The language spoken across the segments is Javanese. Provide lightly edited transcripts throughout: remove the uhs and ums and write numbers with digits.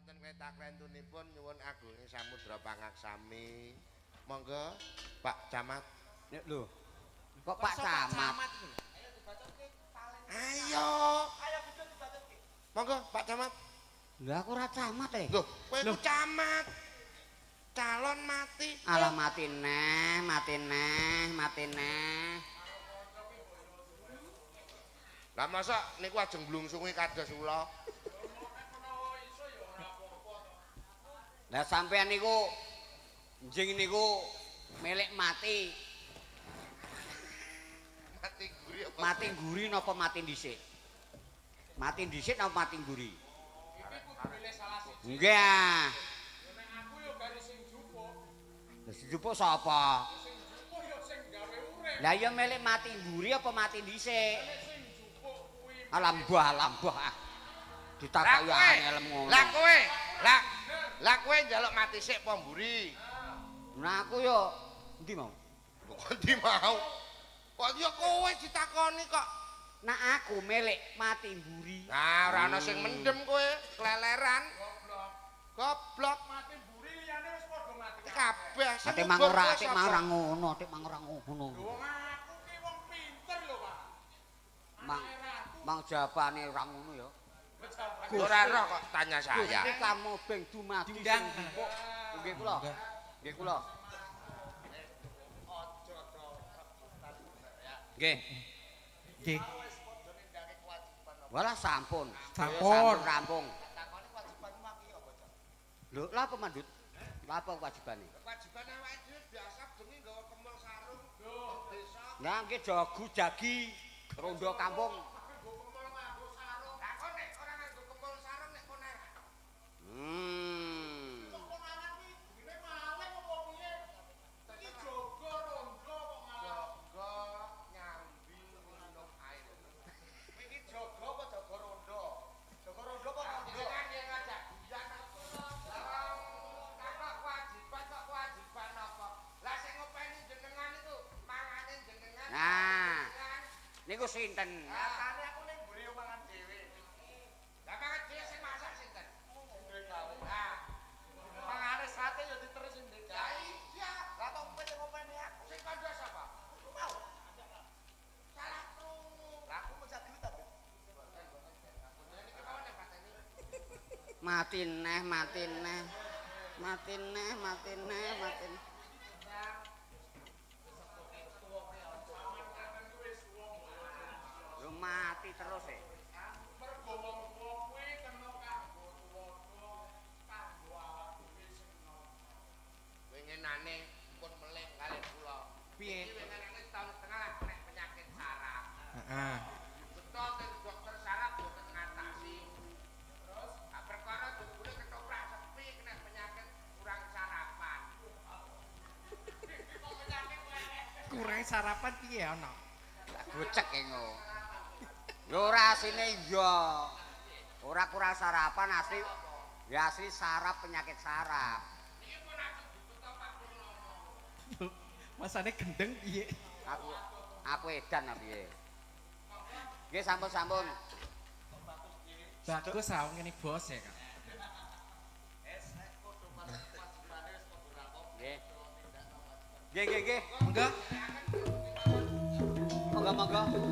Wonten kletak-klentunipun nyuwun agunge samudra pangaksami. Monggo Pak Camat. Nek lho. Kok Pak Camat? Ayo. Ayo monggo Pak Camat. Lha aku ora camat e. Lho, kowe iku camat. Calon mati. Alah mati neh, mati neh, mati neh. Lah masa niku ajeng blungsungi kados kula. Lah sampean niku njing niku milik mati. Mati guri apa? Mati guri napa mati dhisik? Mati dhisik napa mati guri? Iki kudu milih salah siji. Nggih. Nek aku yo gari sing jupuk. Lah sing jupuk sapa? Sing jupuk yo sing gawe urip. Lah ya milik mati guri apa mati dhisik? Nek sing jupuk kuwi alah mbah, alah mbah. Ditakoki angel ngono. Lah kowe, lah kowe njaluk mati sik apa mburi? Nah aku yo endi mau? Kok endi mau? Kok yo kowe ditakoni kok. Nah aku milik mati mburi. Nah ora ana sing mendem kowe, keleleran. Goblok. Goblok. Mati mburi liyane wis padha mati. Kabeh sing ate mang ora, ate mang ora ngono, ate mang ora ngono. Wong aku ki wong pinter lho, Pak. Mang mang jawabane ora ngono ya. Ora roh kok tanya saya. Gusti kamu beng dumadi sing njupuk. Nggih kula. Nggih kula. Nggih. Nggih. Walah sampun. Sampun rampung. Takoni kewajibanmu iki apa, Cak? Lho, lha apa mandut? Lha apa kewajibane? Kewajiban awake dhewe biasa bengi nggawa kemul sarung desa. Lah nggih jagu jagi rondo kampung. Lah kok nek ora nganggo kemul sarung nek konaran. Kok konaran kuwi gurine maling apa piye? Iki jaga rondo kok malah jaga nyambi minum air. Iki jaga apa jaga rondo? Jaga rondo apa rondo? Jenengan yen ngajak guyon takok kewajiban kok kewajiban apa? Lah sing ngopeni jenengan iku mangane jenengan. Nah. Niku sinten? Rasane aku ning mburi mangan dhewe. Lah mangan dhewe sing masak sinten? Sing duwe gawe. Lah mangane sate ya diterus sing duwe lah gawe. iya. Lah kok kowe sing ngopeni aku? Sing kandha sapa? Aku mau. Salah krungu. Lah aku mecah duit ta, Ben. Niki mawon nek pateni. Mati neh, mati neh. Mati neh, mati neh, mati neh. Lho mati terus e. Mergo wong tuwa kuwi kena kanggo tuwa-tuwa, kanggo awak dhewe sing enom. Winginane pun melih kalih kula. Piye? Iki winginane setahun setengah lah kena penyakit saraf. Heeh. Betul teng dokter saraf boten ngatasi. Terus perkara jebule ketoprak sepi kena penyakit kurang sarapan. Kok penyakit wae. Kurang sarapan piye ana? Tak gocek e ngono. Lho ora asine iya. Ora kurang sarapan asli. Ya asli saraf penyakit saraf. Iki pun ajeng dibeto Pak Purnomo. Masane gendeng piye? Aku edan apa piye? Nggih sampun-sampun. Bagus ah ngene bos ya, Kak. Nggih. Nggih nggih nggih. Monggo. Monggo monggo. Bye.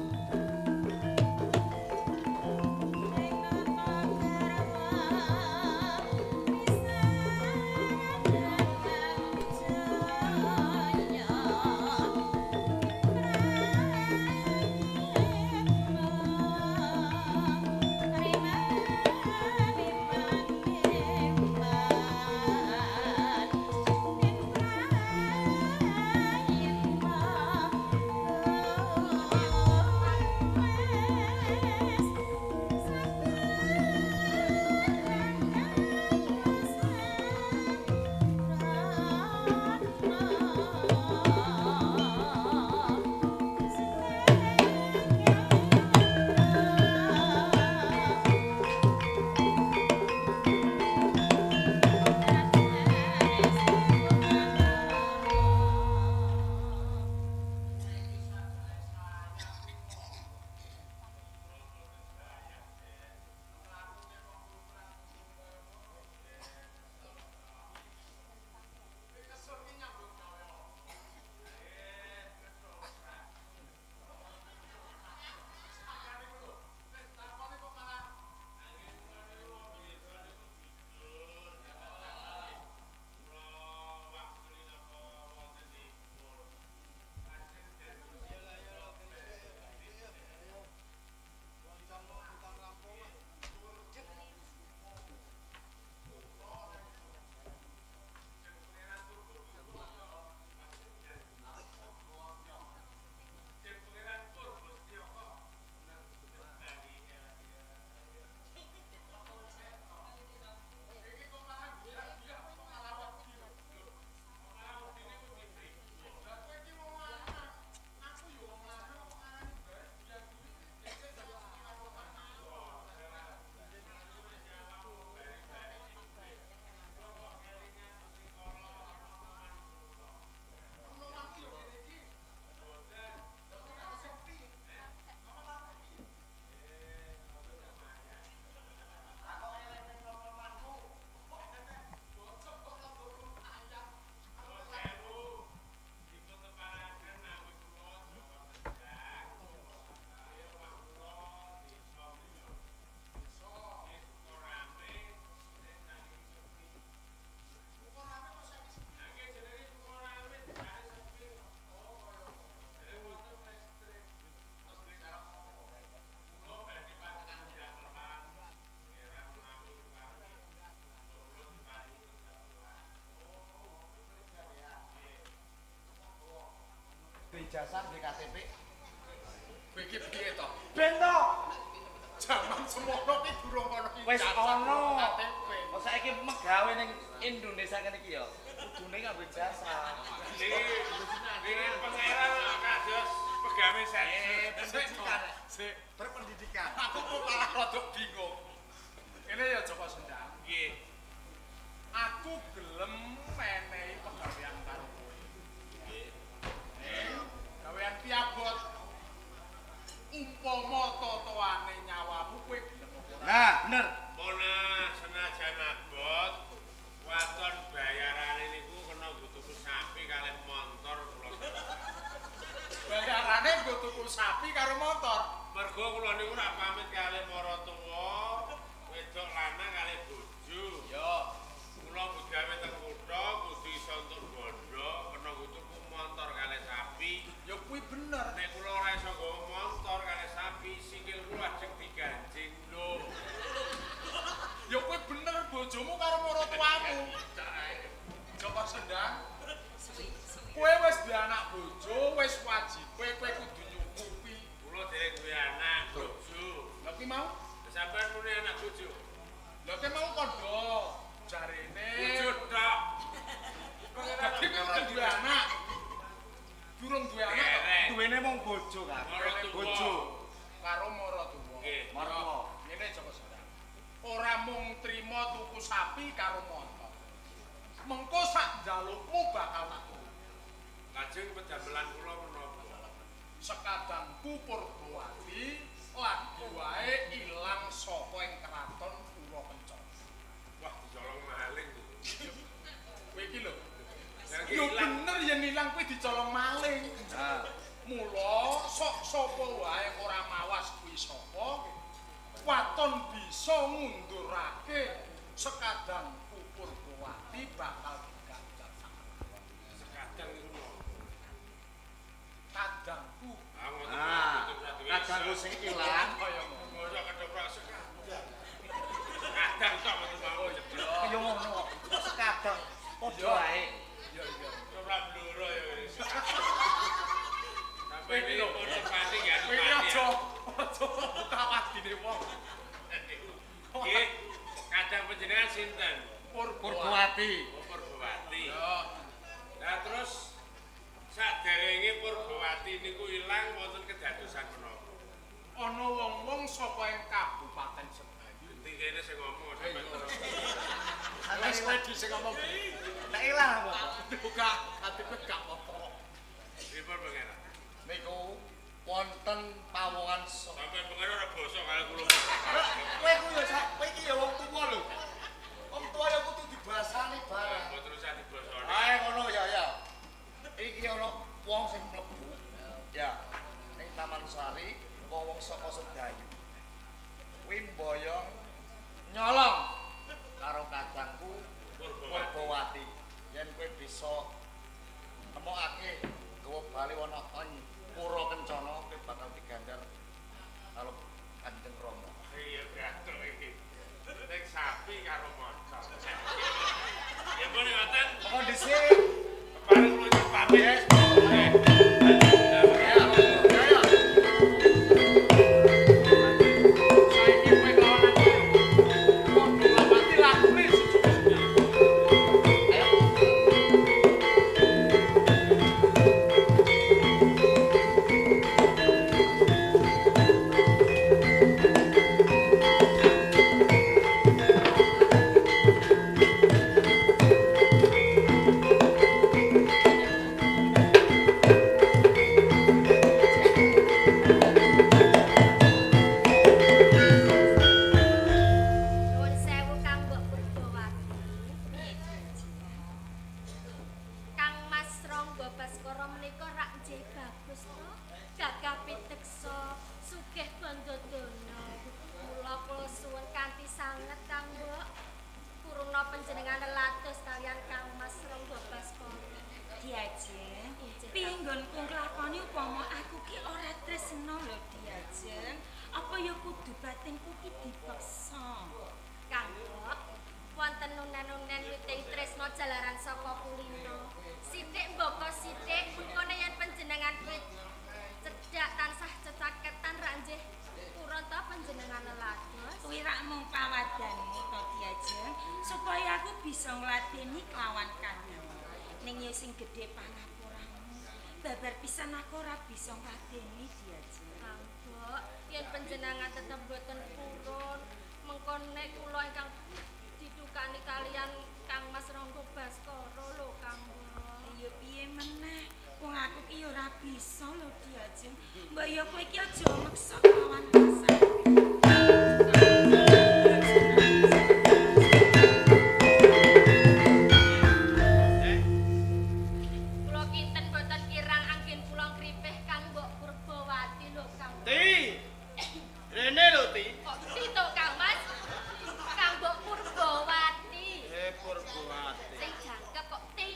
ijazah, duwe KTP. Kowe iki piye to? Ben to. Jaman semono ki durung ana ijazah. Wis ana. KTP. Kok saiki megawe ning Indonesia ngene iki ya. Kudune nganggo ijazah. Niki pangeran kados pegawe sensus. Sik, Berpendidikan. aku kok malah rada bingung. Kene ya Joko Sendang. Nggih. Aku gelem menehi pegawean karo kowe. Nggih. Gawean piabot. Umpama totoane nyawamu kowe gelem apa ora? Nah, bener. Mona senajan abot waton bayarane niku kena nggo tuku sapi kalih montor kula. Bayarane nggo tuku sapi karo motor. Mergo kula niku rak pamit kalih maratuwa, wedok lanang kalih bojo. Ya. Kula bugawe teng kutha kudu iso entuk bondo, kena nggo tuku montor kalih sapi. Ya kuwi bener. Nek kula ora iso nggawa montor kalih sapi, sikil kula ajeng diganjing. Lho. Ya kuwi bener bojomu karo maratuwamu. Joko Sendang. Kowe wis duwe anak bojo, wis wajibe kowe kudu nyukupi. Kula dereng duwe anak bojo. Lha kuwi mau? Sampeyan muni anak bojo. Lha kuwi mau kandha jarene. Bojo tok. Dadi kowe ora duwe anak. Durung duwe anak kok. Dereng. Duwene mung bojo kan. Maratuwa. Bojo. Karo maratuwa. Nggih. Maratuwa. Ngene Joko Sendang. Ora mung trima tuku sapi karo montor. Mengko sak njalukmu bakal tak tuku. Lajeng pedamelan kula menapa? Sekadangku Purbawati lagi wae ilang saka ing kraton Pura Kencana. Wah, dicolong maling. Kowe iki lho. Lah iki Yo ilang. bener yen ilang kuwi dicolong maling. Nah, Mula sok sapa wae ora mawas kuwi sapa, waton bisa ngundurake sekadangku Purbawati bakal diganjar. Sekadang niku napa? Kadangku Ah, ngoten Nah, mboten duwe kadangku iso. sing ilang kaya ngono. Mosok ketoprak sekadang. Kadang tok mboten mau. ya ngono kok. Sekadang padha wae. Iya iya. Ketoprak bluro ya wis. Sampai iki padha pati ya. Kowe iki aja aja buka wadine wong. Nggih. Kadang panjenengan sinten? Purbawati. Oh, Purbawati. Ya. Lah terus saderenge Purbawati niku ilang wonten kedadosan menapa? Ana wong-wong saka ing Kabupaten Sedayu. Endi kene sing ngomong sampeyan terus. Wis kowe dhisik ngomong. Nek ilang apa? Buka KTP gak apa-apa. Pripun pangeran? Niku wonten pawongan Sampeyan pangeran ora basa karo kula. Kowe ku ya sak kowe iki ya wong tuwa lho. Wong tuwa ya kudu dibasani barang. Mboten usah dibasani. Ae ngono ya ya. Iki ana wong sing mlebu. Ya. Ning Taman Sari wong-wong saka Sedayu. Kuwi mboyong nyolong karo kadangku Purbawati. Purbawati. Yen kowe bisa nemokake nggawa bali ana ing Pura Kencana kowe bakal diganjar karo Kanjeng Rama. Iya gathuk iki. Ning sapi karo montor. Ya pun ngoten. Pokok dhisik. Kepareng kula nyuwun pamit. Ya, ya, ya. Saiki kowe kawan aku. Padha ngapati lakune si Joko Sendang. Ayo. Nuwun sewu Kang Mbok Purbawati. Kang Mas Rangga Baskara menika rak nggih bagus to. Gagah piteksa, sugih bandadana. Mula kula suwun kanthi sanget Kang Mbok. Puruna panjenengan lados kaliyan Kang Mas Rangga Baskara. Diajeng, Injih, piye Kang. nggonku nglakoni upama aku ki ora tresna lho Diajeng. Apa ya kudu batinku ki dipeksa? Kang Mbok, wonten nunen-nunen witing tresna jalaran saka kulino. Sithik mboko sithik mengkone yen panjenengan kuwi cedhak tansah cecaketan rak nggih purun ta panjenengan lelados. Kuwi rak mung pawadanmu to Diajeng supaya aku bisa ngladeni kelawan kadang. Ning ya sing gedhe pangapuramu. Babar pisan aku ora bisa ngladeni Diajeng. Kang Mbok, yen panjenengan tetep boten purun, mengko nek kula ingkang didukani kalian Kang Mas Rangga Baskara lho Kang Mbok. Ya piye meneh? Wong aku ki ya ora bisa lho Diajeng. Mbok ya kowe iki aja meksa kelawan kasar. Kula kinten boten kirang anggen kula ngripih Kang Mbok Purbawati lho Kang. Ti. Rene lho Ti. Kok ti to Kang Mas? Kang Mbok Purbawati. Purbawati. Sing jangkep kok ti.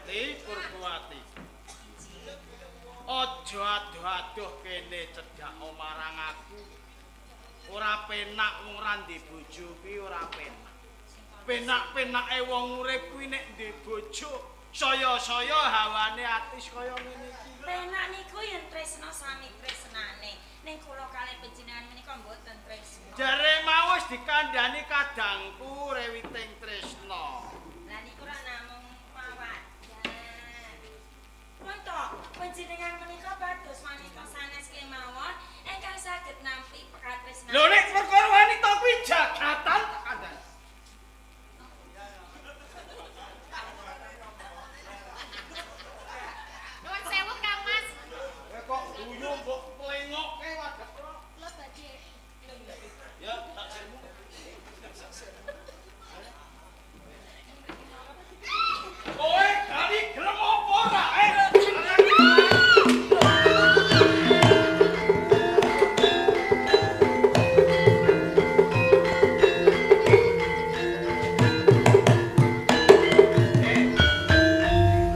Ti Purbawati. Aja adoh-adoh kene cedhak marang aku. Ora penak wong ora ndek bojo kuwi ora penak. Penak-penake wong urip kuwi nek ndek bojo, saya-saya hawane atis kaya ngene iki. Penak niku yen tresna sami tresnane. Ning kula kalih panjenengan menika mboten tresna. Jare mau wis dikandhani kadangku rewiting tresna. Lah niku ora namung pawadan. Pun to, panjenengan menika pados wanita sanes kemawon ingkang saged nampi pekatresnan. Lho nek perkara wanita kuwi jagatan tak kandhani. Nuwun sewu Kang Mas. Kok guyu mbok plengokke wadek. Kula badhe. Ya, tak sirmu. Kowe kali gelem apa ora?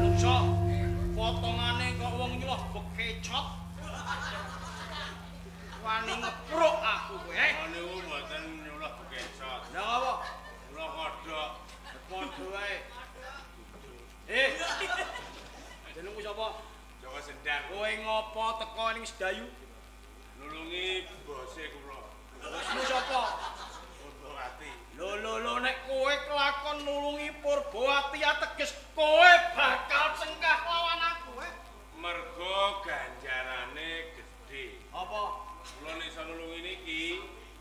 Lukso, potongane kok wong nyuwah bekecot. Wani ngepruk aku kowe. Niku mboten nyuwah bekecot. Lha apa? Kula kodhok. Padha wae. Jenengmu sapa? Joko Sendang. Kowe ngopo teko ning Sedayu? Nulungi bose kula. Bosmu sapa? Purbawati. Lho lho lho nek kowe kelakon nulungi Purbawati ateges kowe bakal cengkah lawan aku, Mergo ganjarane gedhe. Apa? Kula nek iso nulungi niki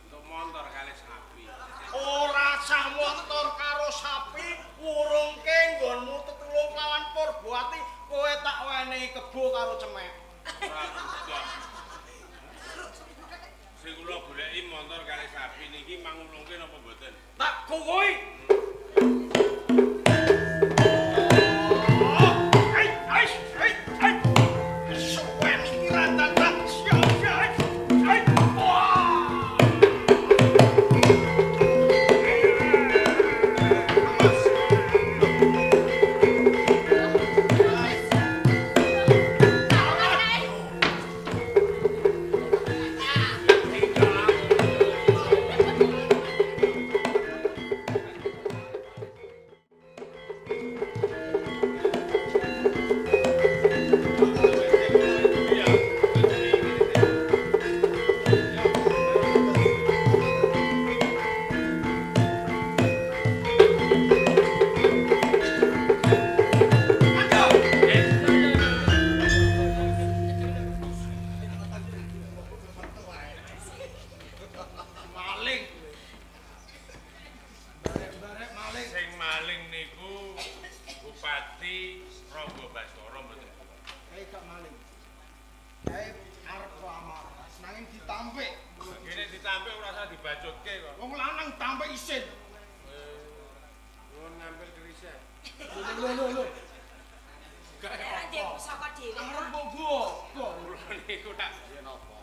untuk montor kalih sapi. Ora sah montor karo sapi, wurungke nggonmu tetulung lawan Purbawati, kowe tak wenehi kebo karo cemek. Ora butuh. Sing kula goleki montor kalih sapi niki mangulungke napa mboten? Tak kuwi.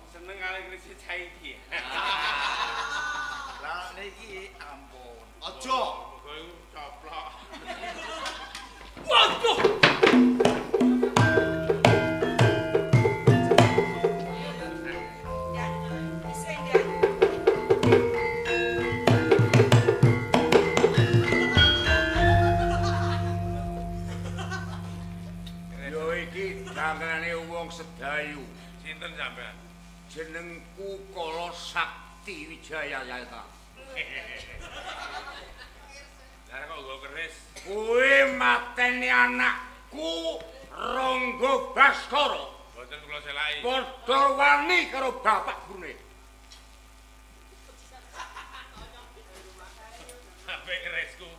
Seneng kalih keris caiki. Lah niki ampun. Aja. Muga iku coplok. Waduh. Sedayu. Sinten sampean? Jenengku Kala Sakti Wijaya ya ta. Lah kok nggo keris? Kowe mateni anakku Rangga Baskara. Mboten kula selaki. Padha wani karo bapak gurune. Apik kerisku.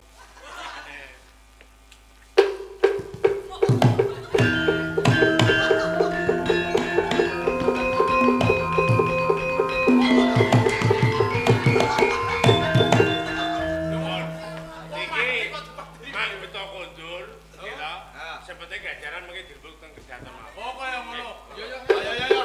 Ganjaran mengke dirbuk teng kesehatan mawon. Oh kaya ngono. Yo yo ayo yo yo.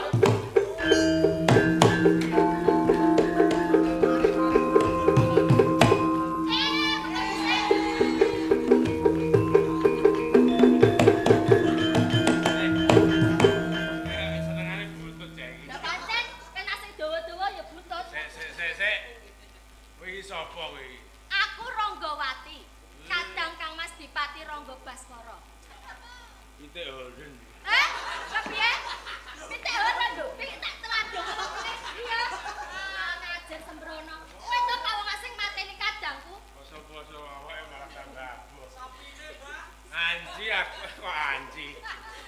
Senengane butut jek iki. Lah pancen kena sing dawa-dawa ya butut. Sik sik sik sik. Kowe iki sapa kowe iki? Aku Ranggawati. Kadang Kang Mas Dipati Rangga Baskara. Pitik horen. Hah? Kepiye? Pitik horen lho, pitik teladung. Iya. Ngajar sembrono. Kowe to pawong asing mateni kadangku. Poso-poso awake malah tambah aboh. Sapine, Pak. Anji aku kok anji.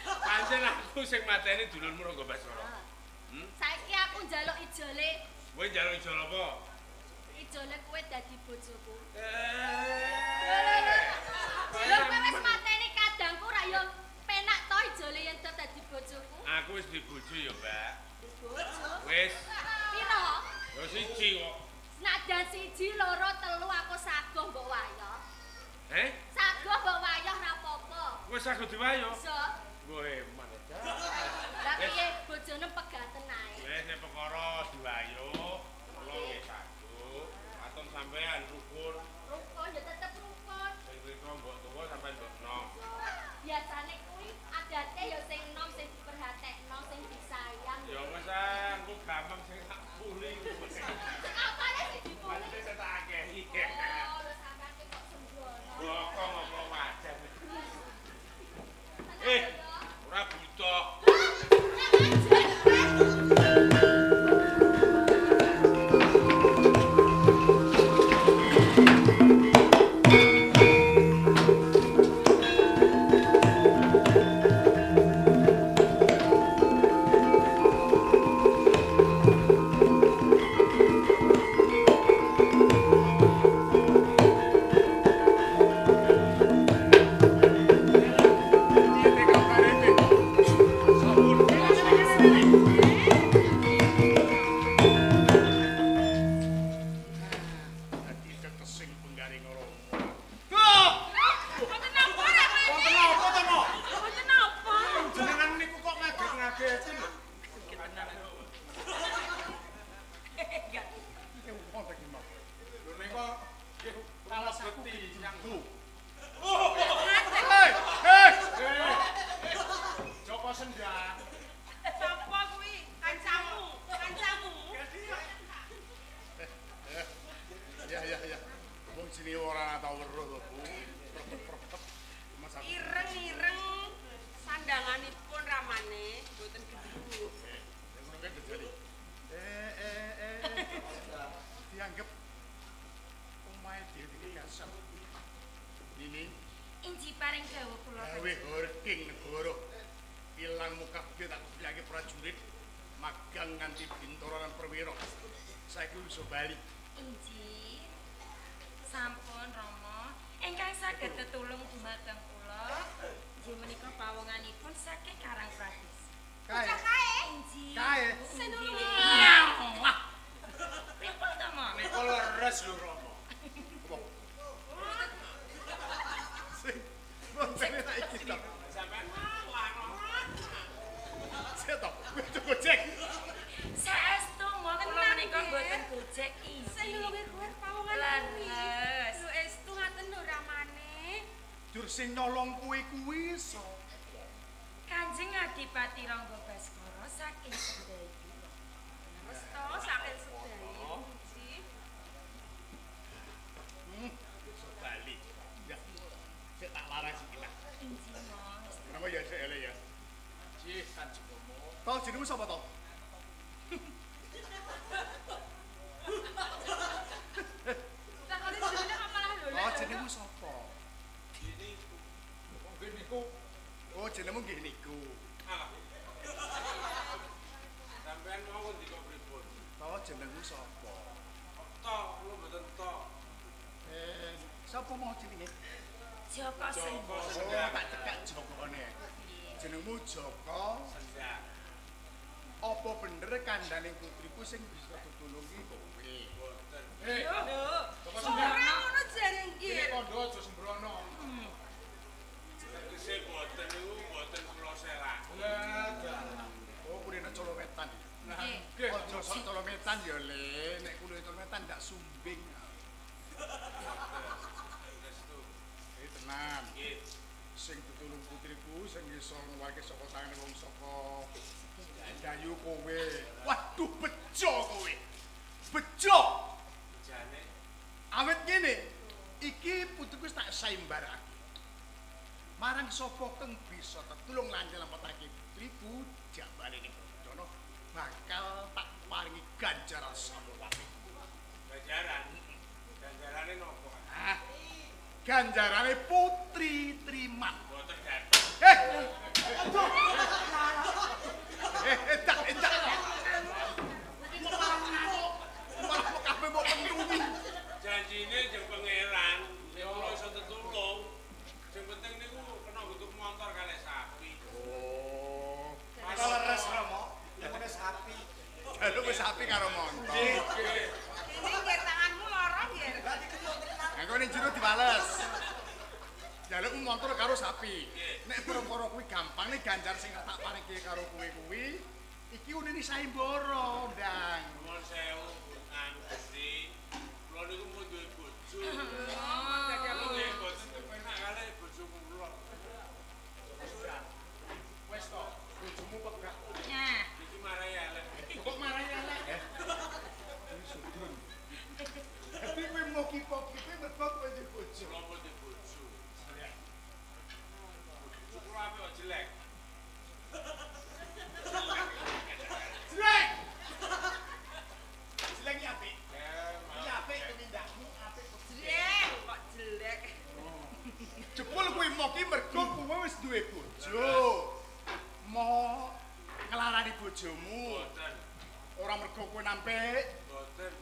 Pancen aku sing mateni dulurmu Rangga Baskara. Hmm? Saiki aku njaluk ijole. Kowe njaluk ijol apa? Ijole kowe dadi bojoku. Lho kowe wis mateni kadangku ra yo penak to ijole yen dadi bojoku. Aku wis duwe bojo ya, Mbak. Bojo? Wis. Piro? Ya siji kok. Senajan siji, loro, telu aku sagoh mbok wayoh. Heh? Sagoh mbok wayoh ra apa-apa. Wis sagoh diwayoh? Iso. Mbok eman. Lah piye bojone pegaten ae. Wis nek perkara diwayoh, kula nggih sagoh. Aton sampean rukun. Rukun ya tetep rukun. Sing rika mbok tuwa sampean mbok nom. Biasane kuwi adate ya sing nom sing diperhatekno, sing disayang. Ya wis aku gampang sing tak puli. Apane sing dipuli? Pancen tak akehi. Oh, lho sampean kok sembrono. Bokong apa wajan. Eh, ora butuh. Sing nyolong kowe kuwi sapa? Kanjeng Adipati Rangga Baskara saking Sedayu. Wis to saking Sedayu. Iso bali. Ya. Sik tak laras iki lah. Injih, Mas. Kenapa ya sik ele ya? Nggih, Kanjeng Rama. Tau jenengmu sapa to? Takone jenenge kok malah lho. Oh, jenengmu sapa? Niku. Nggih niku. Oh, jenengmu nggih niku. Alah. Sampeyan mau ngendi kok pripun? To jenengmu sapa? To, kula mboten to. Sapa mau jenenge? Joko Sendang. Oh, tak cekak Jokone. Jenengmu Joko Sendang. Apa bener kandhane putriku sing bisa ditulungi kowe? Mboten. Lho. Joko Sendang. Ora ngono jare nggih. Kene kandha aja sembrono. Tegese mboten niku mboten kula selak. Lah, dalah. Oh, kulino colowetan. Nggih. Aja sok colowetan ya, Le. Nek kulino colowetan ndak sumbing. Restu. Tenan. Nggih. Sing ditulung putriku sing iso ngluwarke saka tangane wong saka Dayu kowe. Waduh bejo kowe. Bejo. Jane Awit ngene, iki putriku wis tak saimbarake. Marang sapa kang bisa tetulung lan nyelametake putriku jambane ning Brajana bakal tak paringi ganjaran samono apik. Ganjaran. Ganjarane nopo? Ah. Ganjarane Putri Triman. Mboten gathuk. Aduh. Entak, entak. Malah kok kabeh mbok pentuni. Janjine jeung pangeran, nek kula iso tetulung. Sing penting niku kena nggo motor kalih sapi. Oh. Leres Romo, ngene sapi. Jaluk wis sapi karo montor. Nggih. Ini nggih tanganmu lara nggih. Engko ning jero diwales. Jaluk montor karo sapi. Nek perkara kuwi gampang nek ganjar sing tak paringke karo kowe kuwi iki unine saimbara, Ndang. Nuwun sewu, anu Gusti. Kula niku mun duwe bojo. Kula nggih mboten kepenak kalih bojo kula. Wis to, bojomu pegah. Nah, Iki marai elek. Kok marai elek? Iki sudrun. Dadi kowe moki-moki kowe mergo kowe duwe bojo. Kula mun duwe bojo. Bojo kula apik kok jelek. Jelek. Jelek iki apik. Iki apik tumindakmu apik. Jelek kok jelek. Jebul kuwi moki mergo kowe wis duwe bojo. Mo nglarani bojomu. Mboten. Ora mergo kowe nampik. Mboten.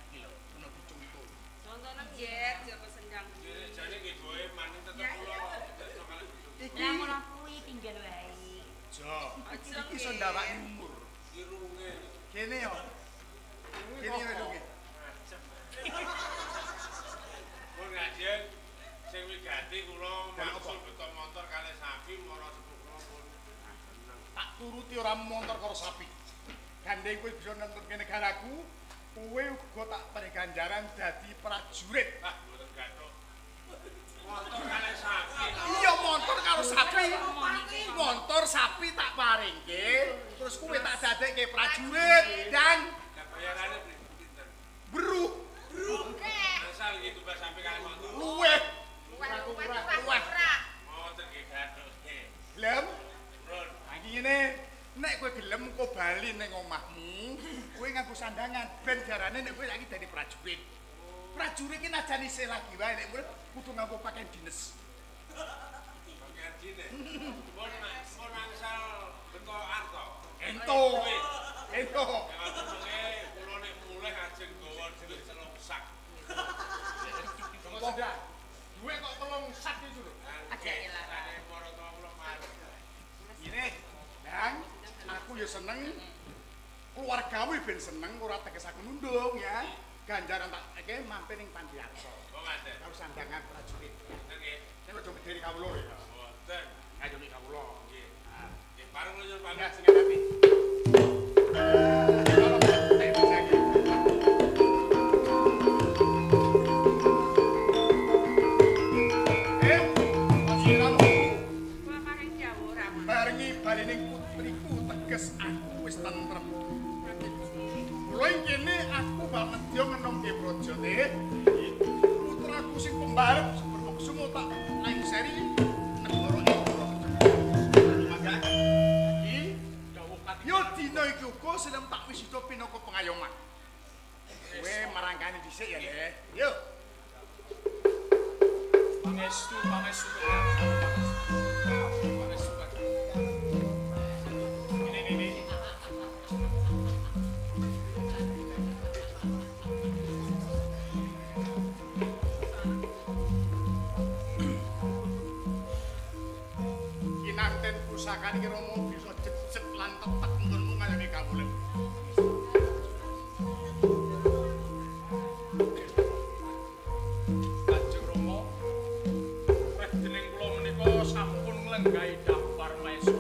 Iki lho, ono dicontoh. Contohnya nggih Joko Sendang. Jane nggih gawe maning tetep kula tresno kalih bojo. Iki lah ngono kuwi tinggal wae. Jo. Iki iso ndawaki umur. Irunge. Kene yo. Kene yo irunge. Pun ngajeng sing wigati kula Jaluk apa? maksud beto motor kalih sapi mara sepuh kula pun seneng. Tak turuti ora montor karo sapi. Gandeng kowe bisa nentuke negaraku, kowe uga tak paring ganjaran dadi prajurit. Ah, mboten gathuk. Motor kalih sapi. Iya montor karo sapi. Montor sapi tak paringke, terus kowe tak dadekke prajurit dan Lah bayarane pinten? beruh Asal nggih tumbas sapi kalih motor. luweh Luweh Luweh. luweh. Motor nggih gathuk. Gelem? Pun. Nah, iki ngene, nek kowe gelem engko bali ning omahmu, kowe nganggo sandangan ben jarane nek kowe saiki dadi prajurit. Prajurit iki najan isih lagi wae nek mulih kudu nganggo pakaian dinas. Pakaian dine. Pun pun angsal beto arta. Ento. Ento. Mengke kula nek mulih ajeng gawa dhuwit 3 sak. Joko Sendang. Duwe kok 3 sak iki lho. Aja ilang. Ane para tuwa kula marang. Ngene, Dang, aku ya seneng. Keluargamu ben seneng ora teges aku nundung ya. Ganjaran tak eke mampir ning Pandiarsa. Kok ngaten? Karo sandangan prajurit. Mboten nggih. Nek aja medeni kawula ya. Mboten. Ayo nek kawula. Nggih. Nggih, pareng kula nyuwun Ya pamit. sing ati. Kula paring dawuh Rama. Barengi balining putriku teges aku wis tentrem. Mula ing kene aku bal nedya ngenomke praja teh. Putraku sing pembarep Sumerweksumo tak langseri negara ing Purwokerto. Mangga. Iki Dawuh Yud. Silem tak wisuda pinaka pengayoman. Kowe marangkani dhisik ya, Le. Yo. Pangestu, pangestu. Pangestu. Ini. Kinanten pusakane iki Rama bisa jejet lan tetek nggonmu ngayomi kawula. Kanjeng Rama, reh dening kula menika sampun nglenggahi daftar maesa.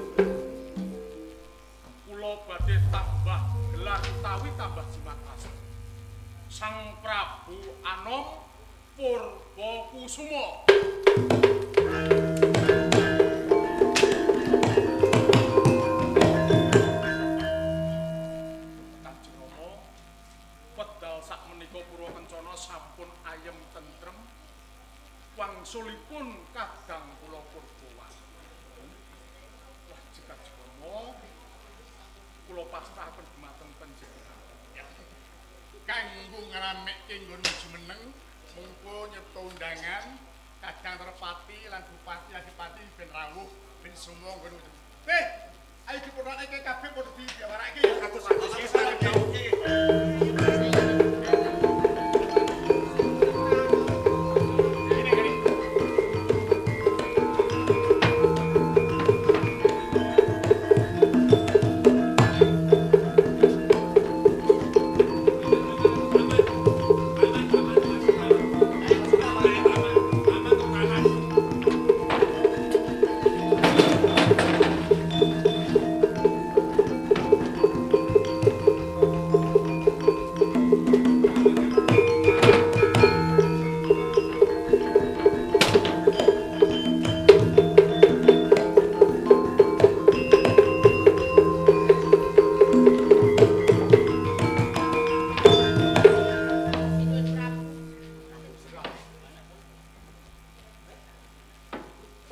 Kula badhe tambah gelar utawi tambah jimat asma. Sang Prabu Anom Purwakusuma. Kanjeng Rama, wedal sakmenika Purwakencana sampun ayem tentrem. Wangsulipun kadang kula Purbawan. Lajeng Kanjeng Rama, kula pasrahaken dumateng panjenengan. Kanggo ngramekke nggonmu jumeneng, mungko nyipta undangan kadang terpati lan bupati adipati ben rawuh ben semua nggon. Ayo dipunake kabeh padha diwarake ya.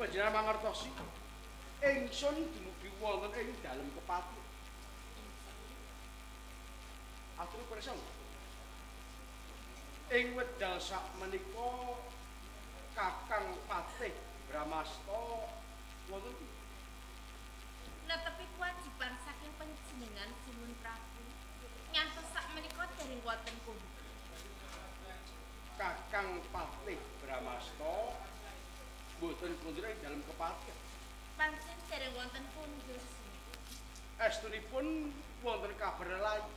Panjenengan mangertosi ingsun dumugi wonten ing dalem kepati. Atur pirsa. Ing wedal sakmenika Kakang Patih Bramasta wonten netepi kewajiban saking panjenengan Sinuwun Prabu. Ngantos sakmenika dereng wonten pundi. Kakang Patih Bramasta mboten kundur ing dalem kepati. Pancen dereng wonten pundur. Estunipun wonten kabar lain.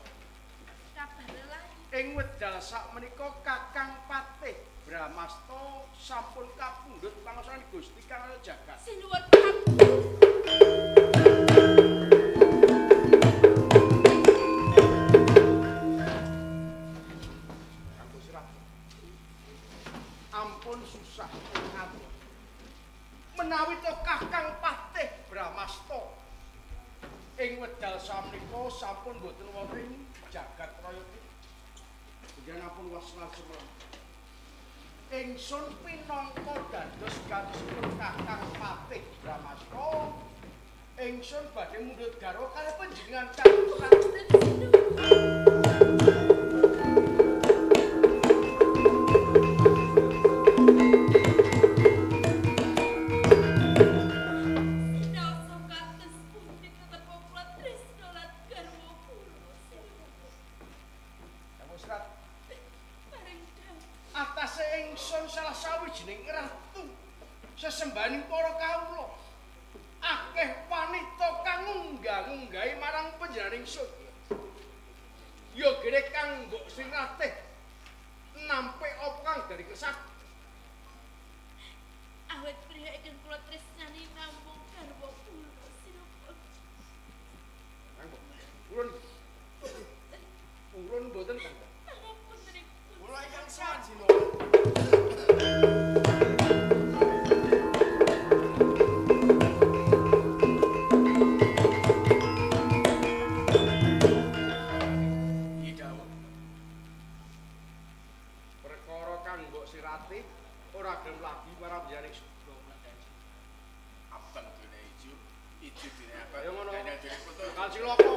Kabar lain. Ing wedal sakmenika Kakang Patih Bramasta sampun kapundhut pangaksane Gusti Kang Jagat. Sinuwun Prabu. Kanggo sirah. Ampun susah ing ati. Menawi to Kakang Patih Bramasta ing wedal sakmenika sampun boten wonten ing jagat raya iki. Panjenengan waslan semelang. Ingsun pinangka dados gantosipun Kakang Patih Bramasta, ingsun badhe mundhut garwa kalih panjenengan Kang sesembahaning para kawula. Akeh wanita kang ngunggah-ngunggahi marang panjenengan ingsun. Ya gene kang mbok sing ratih nampik apa kang dari kesah. Awet priya ingkang kula tresnani namung garwa kula sinuwun. Purun. Purun mboten Kang. Kula ingkang sowan sinuwun. Abang dene ijo, ijo dene abang. Ayo ngono. Dene dene foto. Kang cilaka.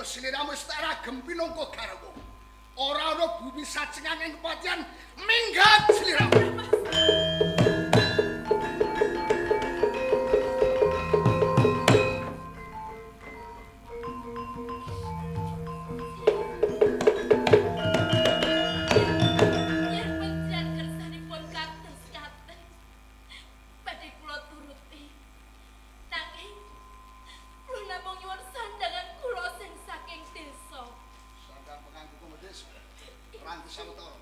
Sliramu wis tak ragem pinangka garwa. Ora ana bumi sajengan ing kepatihan minggat sliramu. Yen panjenengan kersanipun kados katen badhe kula turuti. Nanging kula namung nyuwun sandangan kula sing saking desa. Sandang pengangguku medhis ranti sawetara.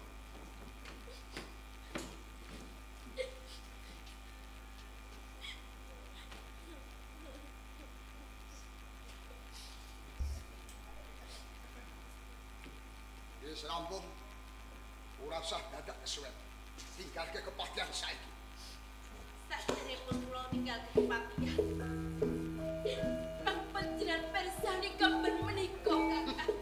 Wis rampung. Ora usah dadak kesuwen. Tinggalke kepatihan saiki. Sakderengipun kula ninggalke kepatihan. Bang panjenengan persani kemben menika, Kakang.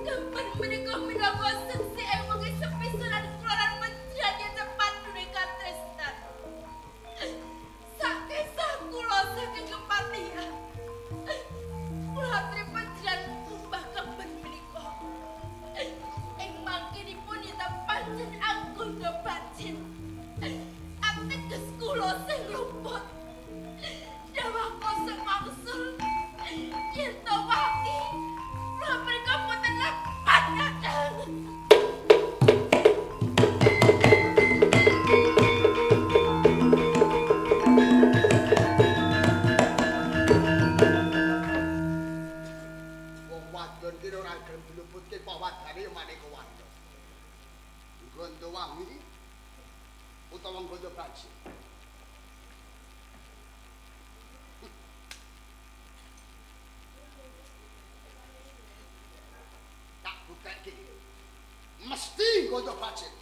Kemben menika minangka seksi ing wengi sepisanan kula lan panjenengan yen cepat duwe katresnan. Sakesah kula saking kepatihan. Kula aturi panjenengan kumbah kemben menika. Ing mangkinipun yen pancen anggoda bacin. Ateges kula sing luput. Dawah kosong wangsul yen to waki kula menika boten lepat Kakang. Wong wadon ki ora gelem diluputke pawadane ya maneka warna. Gondo wangi utawa gondo bacin. Tak butekke. Mesti gondo bacin.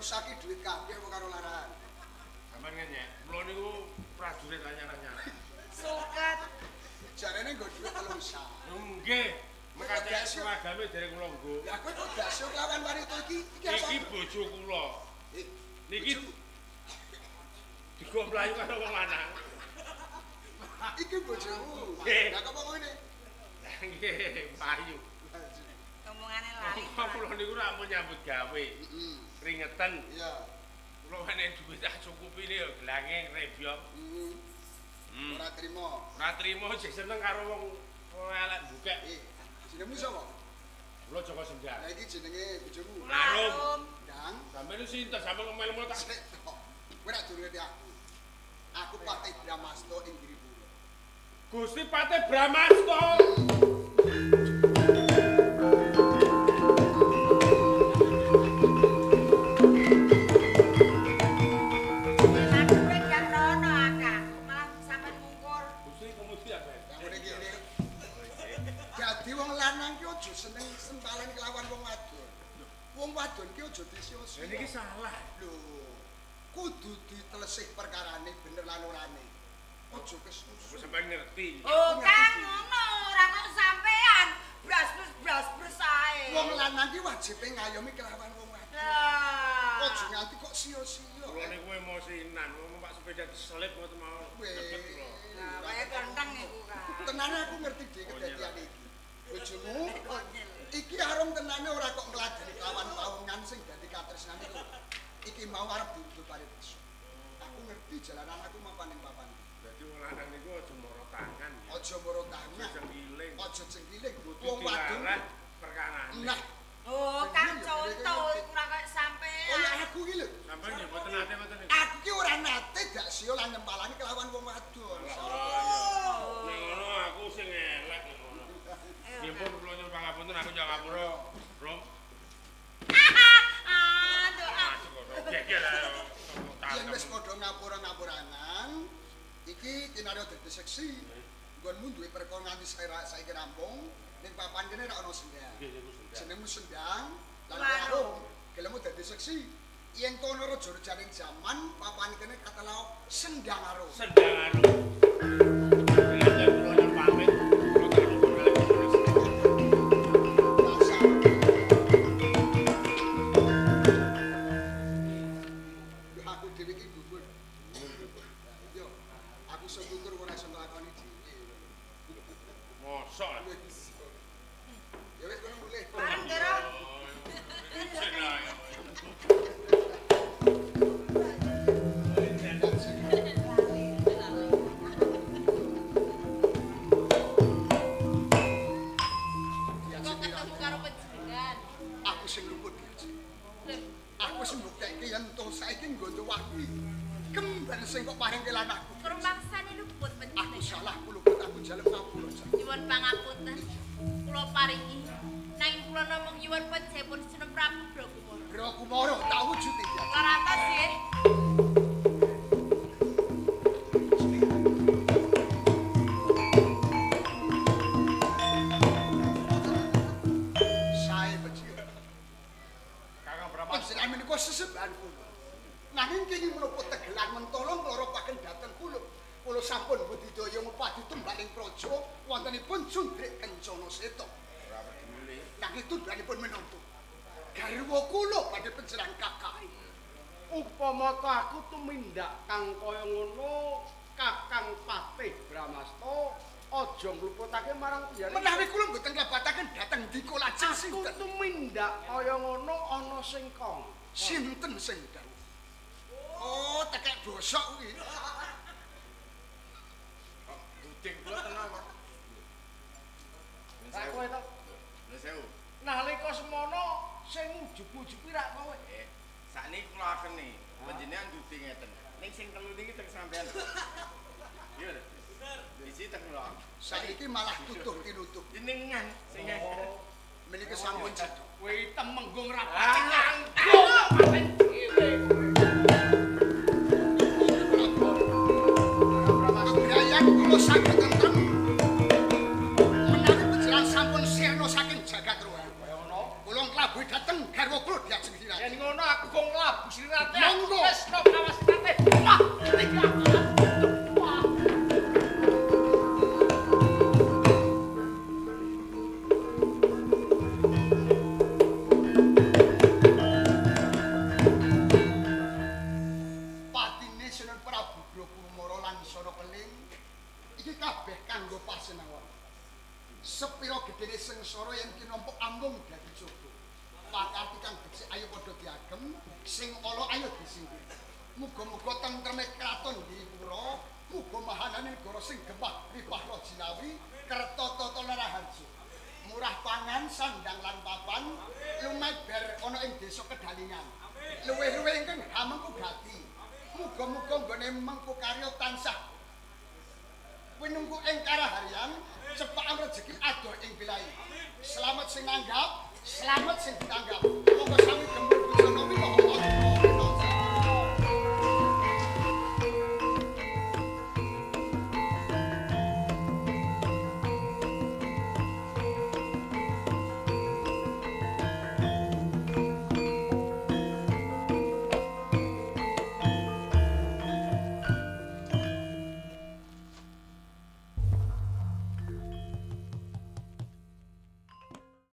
Telung saki duit kabeh apa karo larahan? Sampeyan ngenyek, kula niku prajurit anyar-anyar. Suket. Jarene nggo duit 3 sak. Nggih. Mekate seragame dereng kula nggo. Lah kowe kok dasuk lawan wanita iki? Iki apa? Iki bojo kula. Niki digo mlayu karo wong lanang. Iki bojomu. Lah kok ngene? Nggih, mlayu. Omongane lali. Kula niku ora ampun nyambut gawe. Heeh. Kringeten. Iya. Kula menehi duit tak cukupi lho gelange rebyok. Heeh. Ora trimo. Ora trimo jek seneng karo wong elek bukek. Jenengmu sapa? Kula Joko Sendang. Lah iki jenenge bojomu. Arum. Ndang. Sampeyan sinten sampeyan ngomel-ngomel tak. Kowe ora durung aku. Aku Patih Bramasto ing Giripura. Gusti Patih Bramasto. Seneng sentalan kelawan wong wadon. Wong wadon ki aja disia-sia. Lha niki salah. Lho, kudu ditelesih perkarane bener lan orane. Aja kesusu. Wis sampeyan ngerti. Oh, Kang ngono, ora kok sampean blas-blas ae. Wong lanang ki wajibe ngayomi kelawan wong wadon. Lah. Aja nganti kok sia-sia. Kula niku emosinan, wong numpak sepeda diselip ngoten mawon. Cepet kula. Lah, wae kenteng iku, Kang. Tenane aku ngerti dhewe kedadian iki. Bojomu iki arum tenane ora kok ngladeni kelawan pawongan sing dadi katresnan iku. Iki mau arep diuntut paribasa. Aku ngerti jalanan aku mapan ning papan. Dadi wong lanang niku aja moro tangan. Aja moro tangan. Cengkiling. Aja cengkiling. Wong wadon perkarane. Nah. Oh, Kang conto iku ora kok sampean. Kaya aku iki lho. Sampeyan nggih mboten nate ngoten niku. Aku ki ora nate dak siyo lan nyempalani kelawan wong wadon. Nek ngono aku sing elek ngono. Nggih pun kula nyuwun pangapunten aku njak ngapura, Rum. Aduh. Geger ae. Yen wis padha ngapura-ngapuranan, iki kinarya dadi seksi. Nggonmu duwe perkara nganti saiki rampung, ning papan kene ora ana sendang. Jenengmu sendang, lan arum, gelemu dadi seksi. Yen kono raja-rajaning jaman, papan kene katelau Sendang Arum. Sendang Arum. Kula nyuwun pamit. Aku dhewe iki gugur. Yo, aku syukur ora iso nglakoni dhewe. Mosok. Ya wis kono mulih. Bareng, Ndoro. Kok ketemu karo panjenengan? Aku sing luput iki. Aku sing mbuktekke yen to saiki nggondo wahyu. Kembar sing kok paringke lan aku. Rumangsane luput panjenengan. Aku salah, aku luput, aku njaluk ngapura. Nyuwun pangapunten. Kula paringi. Nanging kula namung nyuwun pejepun Sunan Prabu Brakumara. Brakumara tak wujud iki. Laratos nggih. Sae becik. Kakang Brahma. Panjenengan menika sesembahan kula. Nanging kenging menapa tegelan mentolong lara paken dhateng kula. Kula sampun budidaya ngupadi tumbaling praja wontenipun Cundrik Kencana Seta. Ora peduli. Nanging tundhanipun menantu. Garwa kula badhe panjenengan kakahi. Upama ta aku tumindak kang kaya ngono, Kakang Patih Bramasto aja ngluputake marang panjenengan. Menawi kula mboten nglebataken dhateng ndika lajeng Aku sinten? tumindak kaya ngono ana sing kong. Sinten sing dawuh? Oh, tekek bosok kuwi. Duding kula tenan kok. Lah kowe to. Lha sewu. Nalika semono sing ujug-ujug rak kowe. Sakniki kula akeni panjenengan duding ngeten. Ning sing telu niki teng sampean. Iya lho. Isi teng kula. Saiki malah tutuh tinutuh. Jenengan sing Menika sampun cedhak. Kowe temenggung ra pati nganggo paten dhewe. Kebrayan kula saged tentrem. Menawi panjenengan sampun sirna saking jagat roha. Kaya ngono. Kula nglabuhi dhateng garwa kula diajeng Yen ngono Rono aku gong labu sirate. Monggo. Tresno kawas sirate. Wah, tiga. Wah. Patine Sunan Prabu Kumara lan Sora Keling iki kabeh kanggo pasenawon. Sepira gedene sengsara yen tinampa amung dadi coba. Pakarti kang becik ayo padha diagem, sing ala ayo disingkir. Muga-muga tentreme kraton Giripura, muga mahanane negara sing gemah ripah jinawi, kerta tata laraharja. Murah pangan, sandang lan papan, lumeber ana ing desa Kedalingan. Luwih-luwih ingkang hamengku gati. Muga-muga nggone mengku karya tansah winungku ing karaharyan, cepakan rejeki adoh ing bilai. Selamat sing nanggap, selamat sing ditanggap. Monggo sami gemur busana.